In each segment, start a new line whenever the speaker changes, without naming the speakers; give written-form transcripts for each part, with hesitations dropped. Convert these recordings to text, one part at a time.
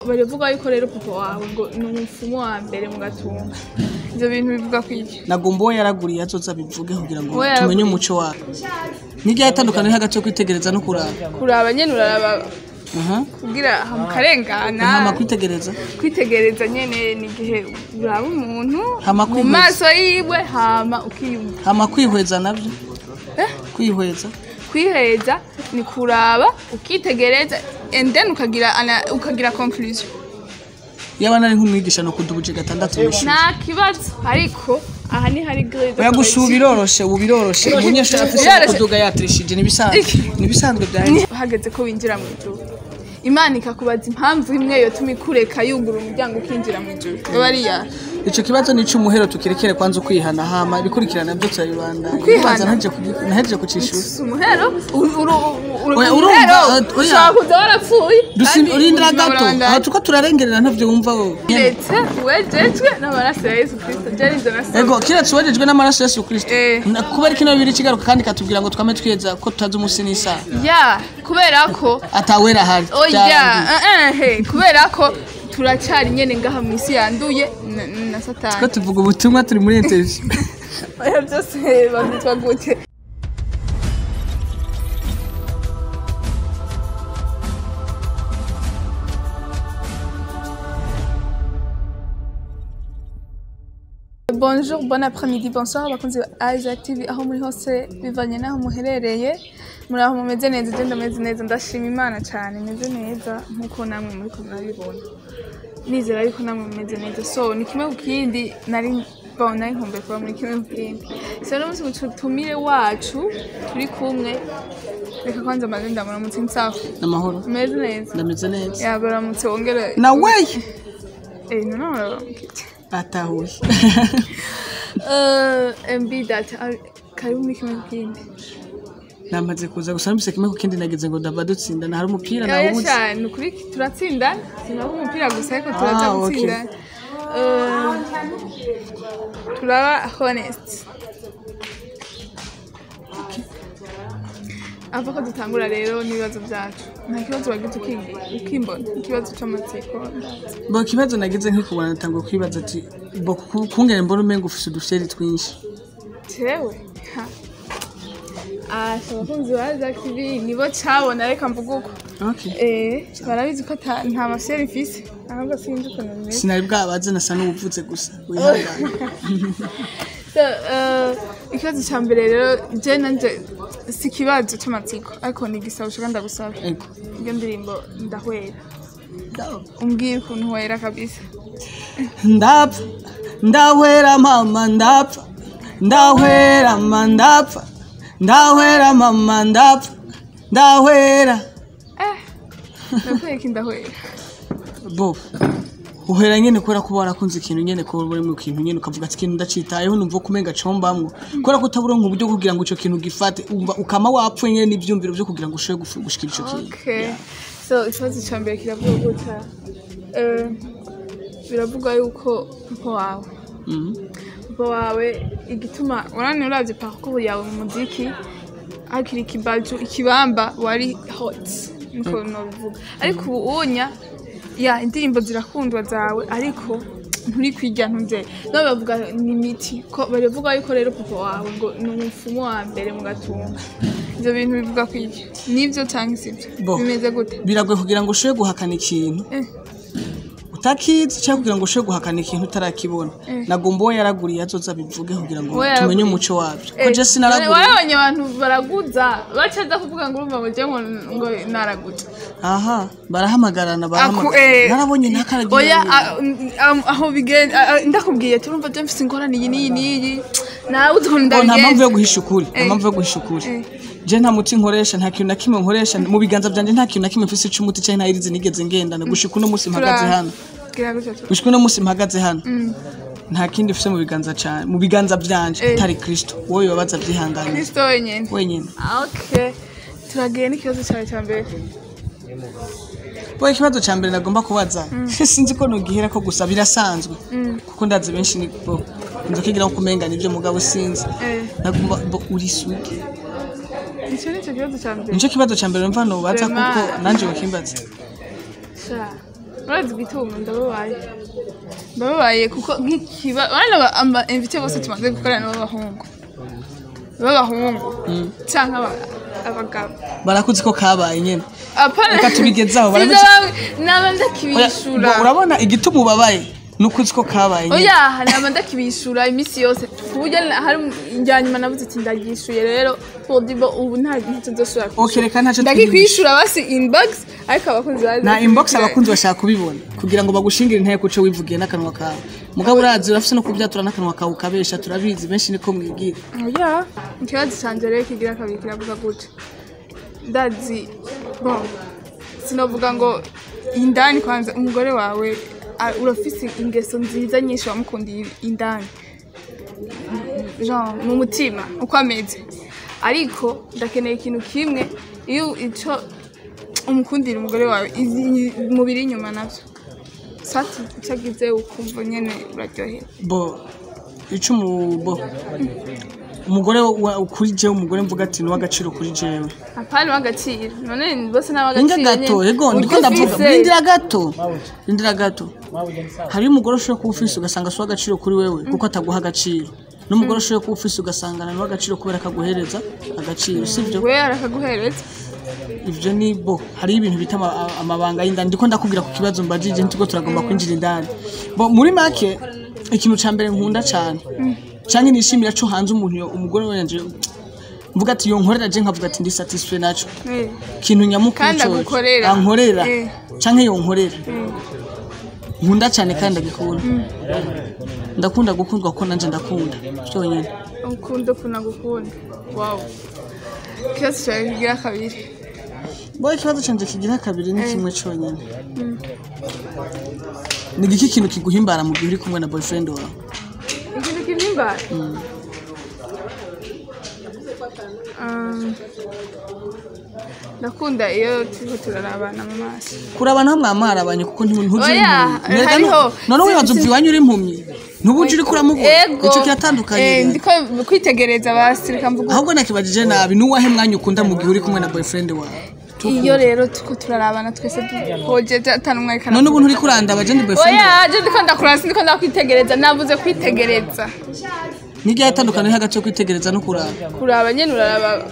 Baravuga yuko rero papa wawe ngo ni umupfumu wa mbere mu Gatumba. Ivyo bintu bivuga kwiki?
Nagomba uwo yaraguriye azoza abivuge kugira ngo
Uwo yaraguriye.
tumenye umuco wawe. Niryahe itandukaniro riri hagati yo kwitegereza no kuraba?
Kuraba nyene uraraba
Aha.
kugira mukarengana.
Hama kwitegereza.
Kwitegereza nyene ni igihe uraba umuntu
Hama
mu
kwihweza.
maso yiwe hama ukiyumva.
Hama kwihweza navyo.
Eh?
Kwihweza.
Kwiheza ni kuraba ukitegereza and then ukagira conclusion.
Yaba nari nk'umwigisha no kudubuje gatandatu mw'ishuri.
Nta kibazo ariko aha ni hari grade.
Oya gusa ubu biroroshe, ubu biroroshe. Umunyeshuri afise
Biroroshe.
kuduga yatrishije nibisanzwe. Nibisanzwe byahenze.
Hageze ko winjira mu ijuru, Imana ikakubaza impamvu imwe yotuma ikureka yugura umuryango ukinjira mu ijuru, yoba ari iyahe?
Ico kibazo ni ic'umuhero, tukirekere kwanza ukwihana, hama ibikurikirana navyo turabibandanya.
Ukwihana?
Ubanza ntahejeje kucishura.
Si umuhero
Oya, urumva,
umuhero
oya.
ushobora kuza warapfuye
Dusim
kandi
urindira
ubuzima
gato.
burabandanya.
Aho tuko turarengerera ntavyo wumva wowe.
Kiretse uwejejwe n'amaraso ya Yesu Kristo, byari ivyo nasomye.
Ego, kiretse uwejejwe n'amaraso ya Yesu Kristo.
Eh.
Kuba ari kino bibiri kigaruka kandi katubwira ngo twame twiyeza ko tutazi umunsi n'isaha.
Ya, kubera ko
Atawera ahari.
oya,
Byarangiye.
eh, eh, kubera ko turacyari nyene ngaha mu isi yanduye na Satani.
Ko tuvuga ubutumwa turi muri interview.
Oya, byose bavyitwa gute? Bonjour, bon après-midi, bonsoir abakunzi ba Isaac TV aho muri hose bivanye n'aho muherereye. Muri aho mumeze neza, je ndameze neza, ndashima Imana cyane, meze neza nkuko namwe muriko murabibona. Nizera yuko namwe mumeze neza. So ni kimwe ku kindi nari bon nari nkumbuye kuba muri kimwe ku kindi. So no munsi mutumire wacu turi kumwe, reka kwanza mbanze ndamuramutse nsafu.
Namahoro.
Meze neza.
Ndameze neza.
Ya baramutse wongere.
Na wey
Eh, none uraramukije.
atahuye.
MB data, karibu muri kimwe ku kindi.
Namaze kuza gusa numvise kimwe ku kindi nageze ngo ndava dutsinda hari umupira
Oya
nawubuze.
sha, ni ukuri turatsinda, sinaba umupira gusa ariko turaza
Ah, okay.
gutsinda. Turaba honest. Ava ko dutangura rero n'ibibazo byacu. Nta kibazo wagize ukimbona, ikibazo c'amatsiko ndazi.
Bo ikibazo nagize nkikubona natangura kwibaza ati bo kungene mbona umengo ufise udufyeri twinshi.
Jewe? Ha. Ah, abakunzi ba Isaac TV nibo cabona, reka mvuge uko.
Okay.
Eh, barabizi ko nta mafyeri mfise, ahubwo sinzi ukuntu bimeze.
Sinari bwabaze nasa n'uwuvutse gusa. Wihangane.
So, ikibazo cya mbere rero je nanje si ikibazo c'amatsiko ariko ni igisabo ushaka ndagusaba.
Ego.
Iyo ndirimbo ndahwera, umbwire ukuntu uhwera kabisa.
Ndapfa ndahwera mama ndapfa ndahwera mama ndapfa ndahwera mama ndapfa ndahwera.
Eh, nakwereka indahwera.
Bo uhera nyene kubera kuba warakunze ikintu nyene ko uri mu kintu nyene ukavuga ati ikintu ndacitayeho numva ko umenga combamwo kubera ko utaburonka uburyo bwo kugira ngo ico kintu gifate umva ukama wapfuye nyene n'ivyumviro vyo kugira ngo ushobore gushikira ico kintu.
Okay, so ikibazo cya mbere kiravuga gutya. Biravugwa yuko papa wawe papa wawe igituma urane uravye parcours yawe mu muziki hakiri ikibaju ikibamba wari hot niko nobivuga, ariko ubu unya ya indirimbo zirakundwa zawe ariko nturi kwirya ntuze no bavuga ni imiti ko baravuga yuko rero papa wawe ngo ni umupfumu wa mbere mu Gatumba. Ivyo bintu bivuga kwirya nivyo canke sivyo?
Bo.
Bimeze gute?
Biragoye kugira ngo ushobore guhakana ikintu utakizi cyangwa kugira ngo ushobore guhakana ikintu utarakibona. Nagomba uwo yaraguriye azoza abivuge kugira ngo
Uwo yaraguriye.
tumenye umuco wabyo ko je
Eh,
sinaraguriye.
warabonye abantu baraguza bacaza kuvuga ngo urumva ngo je ngo naraguza.
Aha barahamagarana
Aku,
barahamagarana
eh,
narabonye ntakaragira.
Oya, aho bigenda ndakubwiye turumva je mfise ingorane iyi n'iyi n'iyi nawe uzi ukuntu
Bo, nta mpamvu yo
ndabigenza.
guhisha ukuri, nta
Eh.
mpamvu yo guhisha ukuri.
Eh.
Je nta muti nkoresha, nta kintu na kimwe nkoresha mu biganza byanje, nta kintu na kimwe mfise c'umuti canke nta irizi nigeze ngendana gushika uno munsi mpagaze hano.
Gira gutya tu.
Gushika uno munsi mpagaze hano nta kindi mfise mu biganza cane mu biganza vyanje
Eh.
atari Kristo. Wowe babaza vyihanganire
Kristo wenyene.
wenyene.
Okay, turagiye n'ikibazo cyawe cya mbere.
Bo ikibazo ca mbere nagomba kubaza sinzi ko nogihera ko gusa birasanzwe kuko ndazi benshi ni bo nzokigira ko kumenga nivyo mugabo sinzi.
Eh.
Nagomba bo uri sugi?
Icyo ni cyo kibazo cya mbere.
Nico kibazo ca mbere numva nobaza
Vraiment.
kuko nanje wokimbaza.
Sha. Urazi igituma ndababaye. Ndababaye kuko nk'ikiba urabona aba invité bose tumaze gukorana b'abahungu. B'abahungu canke abagabo.
Barakuzi ko kabaye nyene.
Apana.
Reka tubigezaho,
Naba
Oya,
ndakibishura.
Urabona igituma ubabaye nuko uzi ko kabaye nyene.
Oya, naba ndakibishura iminsi yose ku buryo hari irya nyuma navuze ati ndaryishuye rero pour ubu nta ntacyo nzosubira.
Okay, reka ntacyo.
Ndakikwishura basi inbox, ariko abakunzi bazi.
Na inbox abakunzi bashaka kubibona kugira ngo bagushingire inteko uce wivugiye n'akanwa kawe. Mugabo urazi urafise no kubyatura n'akanwa kawe ukabesha, turabizi benshi niko mwigira.
Oya, ikibazo canje rero kigira kabiri kiravuga gutya. Ndazi, bon, sinovuga ngo indani, kwanza umugore wawe urafise ingeso nziza nyinshi wamukundiye indani, genre mu mutima uko ameze, ariko ndakeneye ikintu kimwe, iyo ico umukundira umugore wawe mubiri inyuma navyo sati icyo agize ukumva nyene uraryohewe.
Bo ico bo umugore kuri jewe, umugore mvuga ati ni uw'agaciro kuri jewe.
Apana w'agaciro, none bose n'ab'agaciro.
Ninga gato, ego ndiko ndavuga, rindira gato, rindira gato. Hari umugore ushobora kuba ufise ugasanga si uw'agaciro kuri wewe kuko ataguha agaciro, n'umugore ushobora kuba ufise ugasanga ni uw'agaciro kubera akaguhereza agaciro, sibyo?
We arakaguhereza.
Ivyo ni bo hari ibintu bita amabanga y'indani. Ndiko ndakubwira ku kibazo mbajije, ntituko turagomba kwinjira indani. Bo muri make, ikintu ca mbere nkunda cane canke nishimira co hanze umuntu umugore wanje mvuga ati yonkorera je nkavuga ati ndi satisfait naco, kintu nyamukuru
Kandi
coco
agukorera.
Ankorera canke yonkorera nkunda cyane kandi agikunda, ndakunda gukundwa kuko nanje ndakunda byonyine.
Ukunda ukuntu agukunda, wow. Ikibazo cyawe kigira kabiri.
Bo ikibazo canje kigira kabiri ni kimwe cyonyine: ni igiki kintu kiguhimbara mu gihe uri kumwe na boyfriend wawe?
Ikintu kimpimbara? Ndakunda iyo turiko turarabana mu maso.
Kurabana aho mwamwarabanye kuko ntuzi
Oya,
impumyi.
Hariho-
None wibaza uva iwanyu uri impumyi, ntubuje uriko uramubona?
Ego.
Ico kiratandukanye rero.
Ndiko kwitegereza basi, reka mvuge.
Ahubwo nakibajije nabi: nuwahe mwanya ukunda mu gihe uri kumwe na boyfriend wawe?
Iyo rero turiko turarabana twese duhoje ata n'umwe ariko
None ubu nturi kurandaba je ndi boyfriend wawe?
Oya, je ndiko ndakuraba, sindiko ndakwitegereza, navuze kwitegereza.
Niryahe tandukaniro hagati yo kwitegereza no kuraba?
Kuraba nyene uraraba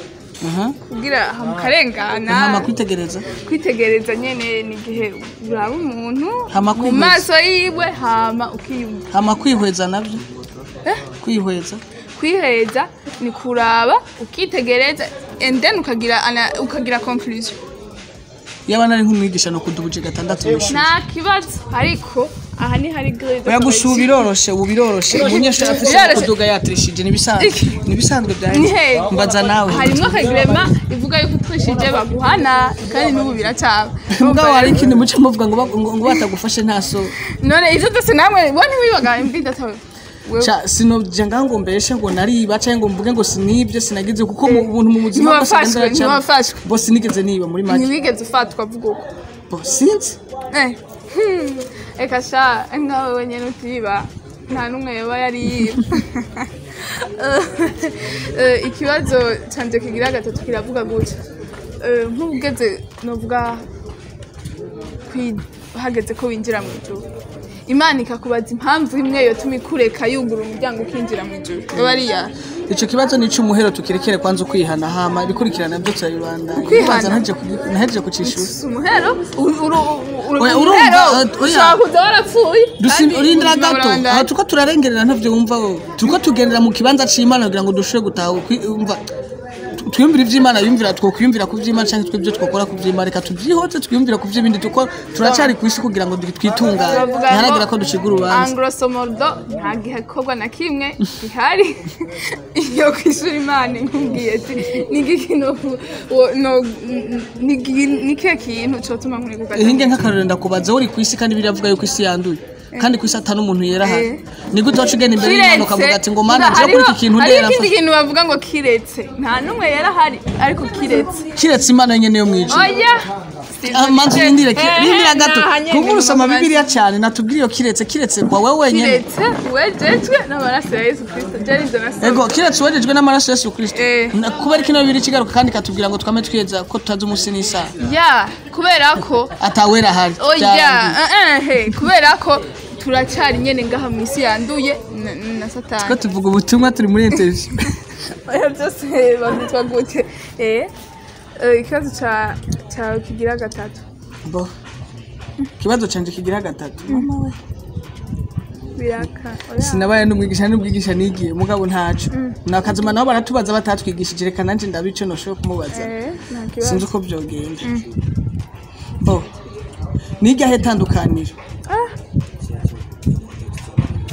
kugira mukarengana.
Hama kwitegereza?
Kwitegereza nyene ni igihe uraba umuntu
Hama
mu
kwihweza.
maso yiwe, hama ukiyumva.
Hama kwihweza navyo?
Eh?
Kwihweza?
Kwiheza ni kuraba ukitegereza and then ukagira conclusion.
Yaba nari nk'umwigisha no kudubuje gatandatu mw'ishuri.
Nta kibazo, ariko aha ni hari grade.
Oya, gusa ubu biroroshe, ubu biroroshe, umunyeshuri afise
Biroroshe.
kuduga yatirishije nibisanzwe, nibisanzwe
Ni
byaheze.
hehe?
Mbaza nawe.
Harimwo akagrema ivuga yuko utrishije baguhana, kandi n'ubu biracaba.
Mugabo hari ikindi muce muvuga ngo ngo batagufashe nta so.
None ivyo byose namwe bo ntiwibaga imbwa idatawe?
Cha sinoja ngaho ngo mbeshe ngo nariba canke ngo mvuge ngo sinibye, sinagize, kuko mu buntu mu buzima bwose
Ntiwafashwe,
agenda aracamo.
ntiwafashwe.
Bo sinigeze niba muri make.
Ntiwigeze ufatwa, vuga uko.
Bo sinzi.
Eka sha, nkawe wenyine utiba, nta n'umwe yoba yari yiba. Ikibazo canje kigira gatatu kiravuga gutya. Nk'ubugeze novuga hageze ko winjira mu ijuru, Imana ikakubaza impamvu imwe yotuma ikureka yugura umuryango ukinjira mu ijuru, yoba ari iyahe?
Ico kibazo ni ic'umuhero, tukirekere kwanza ukwihana, hama ibikurikirana byo turabibandanya.
Ukwihana?
Kwanza nahejeje kucishura.
Si umuhero.
Oya, urumva,
umuhero
oya.
ushobora kuza warapfuye
Dusimbi
kandi
urindira
ubuzima
gato.
burabandanya.
Aho turiko turarengerera ntavyo wumva wowe. Turiko tugendera mu kibanza c'Imana kugira ngo dushobore gutaha umva twiyumvire ivy'Imana yumvira, twokwiyumvira ku vy'Imana canke twebwe twokora ku vy'Imana, reka tuvyihoze twiyumvire ku vy'ibindi dukora. Turacari kw'isi kugira ngo twitunganye.
Bavuga
Ntiharagira ko duciga urubanza.
En grosso modo nta gikorwa na kimwe gihari iyo kwishura Imana nkubwiye ati nigiki ni kihe kintu cotuma nkureka?
Ihinge nk'akarorero ndakubaza: uri kw'isi kandi biravuga yuko isi yanduye, kandi kw'isi ata n'umuntu yera hano, ni gute waca ugenda imbere y'Imana ukavuga ati ngo Mana, nje kuri iki kintu
hariho
ndera?
ikindi kintu bavuga ngo kiretse nta n'umwe yera ahari, ariko kiretse
Kiretse Imana nyene yo mw'ijuru.
Oya.
Manzi rindire, rindira gato.
Nahanye.
Kuba urusoma Bibiliya cyane, natubwire iyo kiretse, kiretse kwa wewe wenyene.
Kiretse wejejwe n'amaraso ya Yesu Kristo, byari ibyo nasomye.
Ego, kiretse uwejejwe n'amaraso ya Yesu Kristo.
Eh.
Kubera kino bibiri kigaruka kandi katubwira ngo twame twiyeza ko tutazi umunsi n'isaha.
Ya. Kubera ko
Atawera ahari.
Oya,
Byarangiye.
He, kubera ko turacyari nyene ngaha mu isi yanduye na satani.
Ko tuvuga ubutumwa, turi muri interview.
Oya, byose babyitwa gute? Ikibazo ca kigira gatatu.
Bo, ikibazo canje kigira gatatu, mama we.
Biraka, oya.
Sinabaye n'umwigisha, n'umwigisha nigiye, mugabo ntaco nakazima nabo baratubaza batatwigishije. Reka nanje ndabico noshobora kumubaza.
Nta kibazo.
Sinzi uko byogenda. Bo, nigahe tandukaniro?
Ah.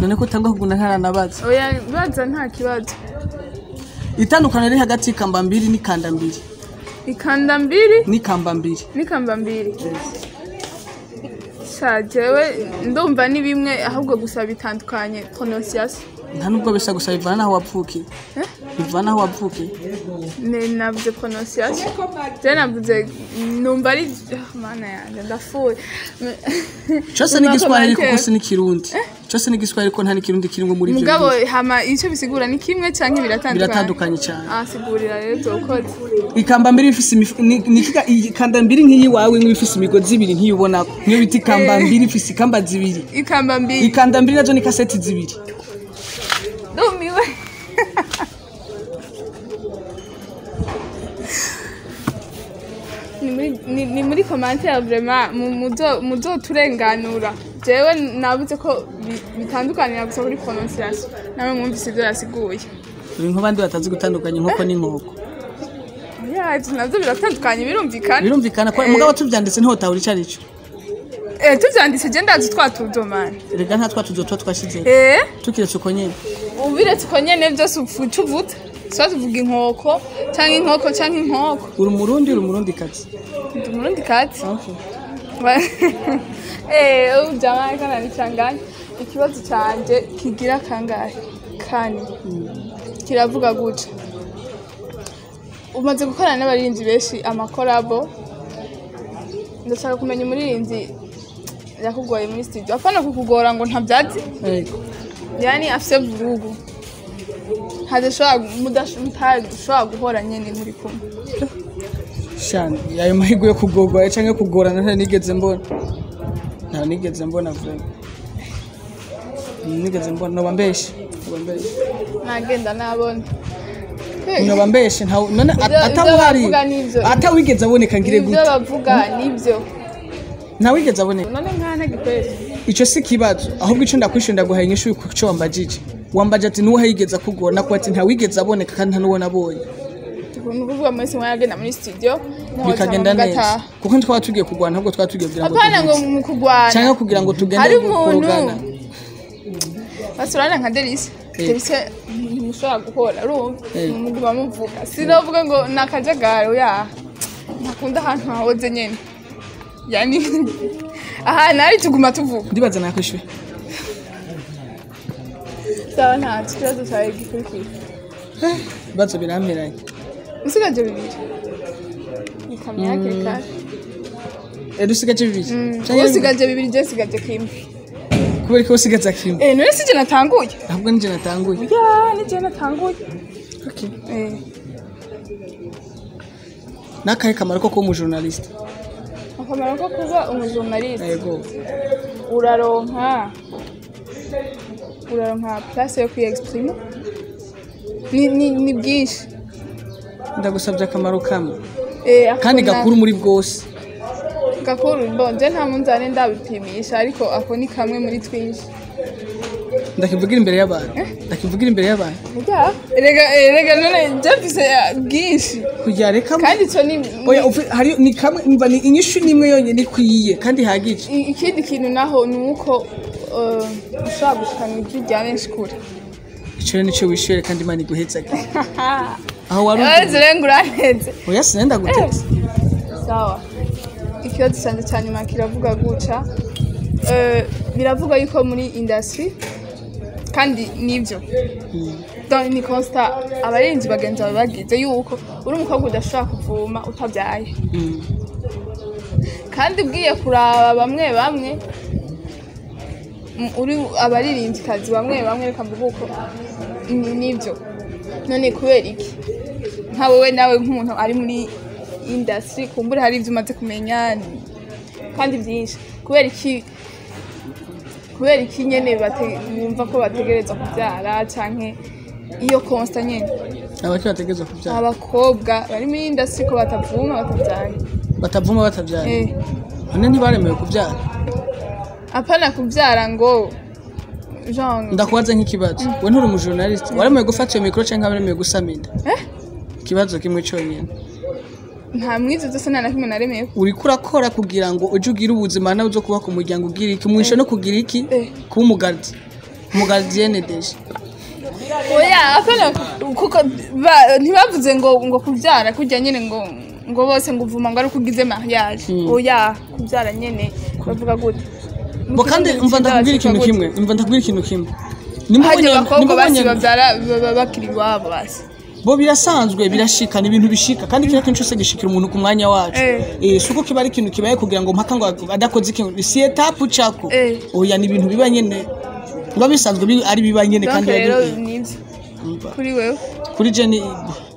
None ko utangwa kugunda ntaranabaza?
Oya, baza, nta kibazo.
Itandukaniro riri hagati y'ikamba mbiri n'ikanda mbiri.
Ikanda mbiri
N'ikamba mbiri.
N'ikamba mbiri. Sha, jewe ndumva ni bimwe, ahubwo gusa bitandukanye prononciation.
Nta nubwo bisa, gusa bivana n'aho wavukiye.
Eh?
Bivana n'aho wavukiye.
Ne, navuze prononciation, je navuze numva ari, ah, mana yanjye, ndafuye.
Cose ni igiswahili, kuko si n'ikirundi. Cose ni igiswahili, ko nta n'ikirundi kirimwo muri ivyo.
Mugabo
bintu.
Hama icyo bisigura ni kimwe canke biratandukanye?
Biratandukanye cyane.
Ah, sigurira rero, ukoze.
Ikamba mbiri ifise ni ikanda mbiri nk'iyi wawe, nk'iyi ifise imigozi ibiri nk'iyi ubonako, niyo bita ikamba mbiri, ifise ikamba zibiri.
Ikamba mbiri.
Ikanda mbiri nazo ni kaseti zibiri.
Ndumiwe. Ni muri commentaire vraiment muzoturenganura. Jewe nabuze ko bitandukanira gusa kuri prononciation, nawe mwumvise ibyo yasiguye.
Uri nk'abandi batazi gutandukanya inkoko n'inkoko.
Ya, ivyo navyo biratandukanye, birumvikana.
Birumvikana ko mugabo tuvyanditse ntihotahura ico arico.
Tuvyanditse, je ndazi twatudomana.
Rega nta twatuzo tuba twashize, tukiretse uko nyene.
Ubiretse uko nyene byose uca uvuta tuba tuvuga inkoko canke inkoko canke inkoko.
Uri umurundi, uri umurundi kazi?
Ndi umurundi kazi.
Okay.
Ubu jamaa kana nichanganya. Ikibazo canje kigira kangahe? Kane. Kiravuga guca. Umaze gukorana n'abaririmbyi benshi amakorabo. Ndashaka kumenya umuririmbyi yakugoye muri studio. Apana kukugora ngo ntabyazi.
Yego.
Yani afise vurugu. Hadashobora mutashobora guhora nyene muri kumwe.
Shani, ayo mahirwe yo kugorwa canke kugorana nta nigeze mbona, nta nigeze mbona vraiment, nigeze mbona. Noba mbeshe, noba mbeshe.
Nagenda nabona.
Noba mbeshe nta none
Ivyo
atawuhari
bavuga nivyo.
Atawigeze aboneka ngire
Ivyo
gute?
bavuga nivyo.
Ntawigeze aboneka.
None nkana gikoresho.
Ico si kibazo, ahubwo ico ndakwishuye, ndaguhaye inyishu ku cyo wambajije. Wambaje ati nuwo yigeze akugora, nakuba ati ntawigeze aboneka kandi nta nuwo nabonye.
Ni ukuvuga mwese mwagenda muri studio
Bikagenda neza, kuko ntitwaba tugiye kurwana, ahubwo twaba tugiye kugira ngo
Apana ngo
duhuze.
mu kurwana.
Canke kugira ngo tugende
Hari umuntu
kurugana.
Basurana nka Delise. Delise ntimushobora guhora, urumva? Muguma muvuga, sinovuga ngo ni akajagari, oya, ntakunda ahantu hahoze nyene, yani ahantu hari tuguma tuvuga.
Ndibaza nakwishuye.
Sawa, nta kibazo cyawe gikurikira.
Ibibazo biramperanye.
Usigaje bibiri, ikamyo hakiri kare.
Dusigaje bibiri. Canke
Usigaje bibiri, je nsigaje kimwe.
Kubera ko usigaza kimwe?
None si je natanguye?
Ahubwo nije natanguye.
Oya, ni je natanguye.
Okay. Nakahe kamaro ko kuba umujournaliste?
Akamaro ko kuba umujournaliste?
Yego.
Uraronka place yo kwiexprime, ni bwinshi.
Ndagusabye akamaro kamwe kandi
Ako
gakuru muri bwose.
Gakuru, bon, je nta munzane ndabipimisha, ariko ako ni kamwe muri twinshi.
Ndakivugira imbere y'abantu, ndakivugira imbere y'abantu.
Oya, erega none je mfise bwinshi.
Kugira reka.
Kandi ico ni
Oya, hari ni kamwe, mva, ni inyishu nimwe yonyine ikwiye kandi ihagije.
Ikindi kintu naho ni uko ushobora gushikana ijwi rya benshi kure.
Ico rero nico wishyuye, kandi Imana iguhezage aho wari
Ewe,
ugeze.
zirenga uraneze.
Oya, sinenda gutetse.
Sawa, ikibazo cyanjye cya nyuma kiravuga guca. Biravuga yuko muri industry, kandi nibyo, Donc, ni constat abarinzi bagenzi bawe bagize yuko uri umukobwa udashobora kuvuma utabyaye. Kandi ugiye kuraba bamwe bamwe uri abaririmbyikazi bamwe bamwe, reka mvuge uko, nibyo. None kubera iki nka wowe nawe nk'umuntu ari muri industry, kumbura hari ibyo umaze kumenya kandi byinshi. Kubera iki nyene bumva ko bategerezwa kubyara, canke iyo constat nyene?
Abaki bategerezwa kubyara?
Abakobwa bari muri industry ko batavuma batabyaye.
Batavuma batabyara?
Eh.
None ntibaremewe kubyara?
Apana kubyara ngo genre.
Ndakubaza nk'ikibazo, we nturi umujournaliste, waremewe gufata iyo mikoro canke waremewe gusama inda?
Eh?
Ikibazo kimwe cyonyine.
Nta mwizo zose, nta na kimwe naremeye.
Uriko urakora kugira ngo uje ugire ubuzima nawe uzo kubaka umuryango, ugira iki umwishe no kugira iki?
Eh.
Kuba umugardi, umugardienne déjà.
Oya, apana, kuko ntibavuze ngo kubyara kurya nyene ngo bose ngo uvuma ngo ari uko ugize mariage. Oya, kubyara nyene bavuga gute?
Bo kandi umva, ndakubwira ikintu kimwe, umva, ndakubwira ikintu kimwe. Nimba
Hajya
ubonye
abakobwa
nimba
basi
ubonye
babyara baba bakiri iwabo basi.
Bo birasanzwe, birashika, ni ibintu bishika, kandi kiriya kintu cyose gishikira umuntu ku mwanya wacu.
Eh.
Eh, si uko kiba ari ikintu kibaye kugira ngo mpaka ngo adakoze ikintu, si étape ucako.
Eh.
Oya, ni ibintu biba nyene, biba bisanzwe, ari biba nyene.
Donc
Kandi
rero
biba
nibyo.
Umva.
Kuri wewe?
Kuri je ni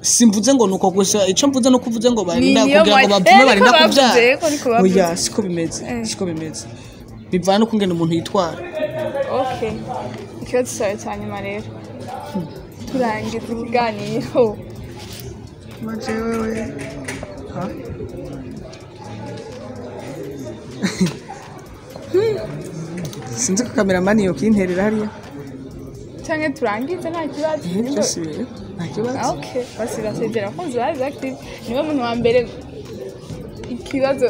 simvuze ngo nuko gusa, icyo mvuze nuko uvuze ngo barinda
Ni niyo
kugira ngo bavume
niko
barinda
bavuze,
kubyara.
yego, niko bavuze.
Oya, siko bimeze.
Eh.
Siko bimeze, bivana no kungena umuntu yitwara.
Okay, ikibazo cyawe cya nyuma rero turangiza ikiganiro.
Maje wewe ha sinzi ko kameramani yokinterera hariya.
Cyangwa turangize, nta kibazo.
Eh, byose biri nta kibazo.
Ah, okay, basi basezera abakunzi ba Isaac TV. Niwe muntu wa mbere ikibazo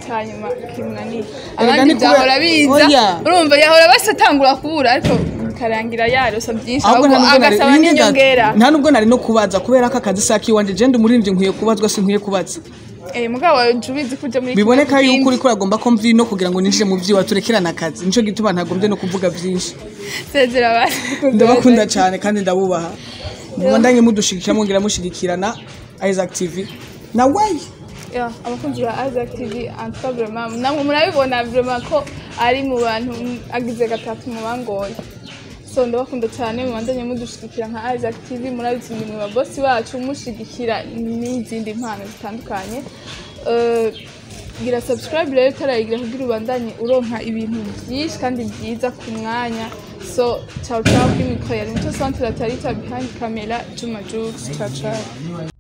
cya nyuma kimunaniye.
Erega
Abandi
ni kubera-
byahora biza.
Oya.
Urumva yahora basi atangura kubura, ariko bikarangira yarosa byinshi,
Ahubwo
ahubwo
nta nubwo nari
agasaba
ringe gato.
n'inyongera.
Nta nubwo nari no kubaza, kubera ko akazi saki iwanje, je ndi umuririmbyi, nkwiye kubazwa, sinkwiye kubaza.
Eh, mugabo wawe uje ubizi ko uja muri
Biboneka
kimwe
yuko
kindi.
uriko uragomba ko mvi no kugira ngo ninjire mu vyiwa, turekerane akazi, nico gituma ntagombye no kuvuga vyinshi.
Sezera abantu.
Ndabakunda cyane kandi ndabubaha, mubandanye mudushigikira, mwongera mushigikirana Isaac TV na way.
Ya, abakunzi ba Isaac TV, en tout cas vraiment namwe murabibona vraiment ko ari mu bantu agize gatatu mu bangoye. So ndabakunda cyane, mubandanye mudushigikira nka Isaac TV. Murabizi, ni mwe babosi bacu, mushigikira n'izindi mpano zitandukanye. Gira subscribe rero utarayigira kugira ubandanye uronka ibintu byinshi kandi byiza ku mwanya. So ciao ciao. Kuri mikoro yari Muco Centre Tarita, behind camera Juma Jux. Ciao ciao.